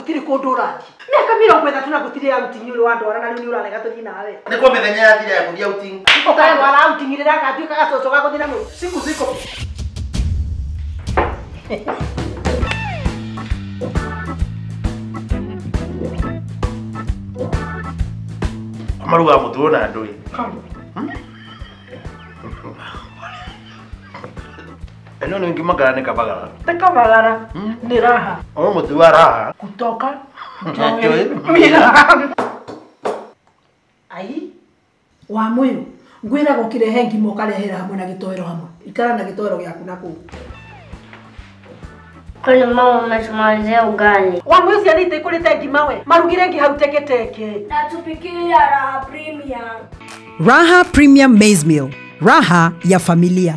Gũtirĩ kũndũ ũrathiĩ. Mĩaka 30 na gũtirĩ outing ũrĩ wandwara na rĩu nĩ ũrarega tũthiĩ nawe. Nĩ kwa mĩthenya yathira ya gũthiĩ outing. Ũkandwara outing rĩrĩa agatuĩka gacũcũ ga gũthiĩ na mũico. Siku ziko. Marugaga mũtu na ndũĩ. Ĩno nĩ ngima kana nĩ kabagara? Ti kabagara, nĩ raha. O mũtu wa raha. Kutoka Joy Milan. Ai, wa mũyũ ngwĩraga ũkĩrehe ngima ũkarehera hamwe na gĩtoero hamwe. Ikara na gĩtoero gĩaku na kũu. Kwani mama umetumalizia ugali? Wa mũyũ ciana itikũrĩte ngima we. Marugire ngi hau teketeke. Na tupikie Raha Premium. Raha Premium Maize Meal. Raha ya familia.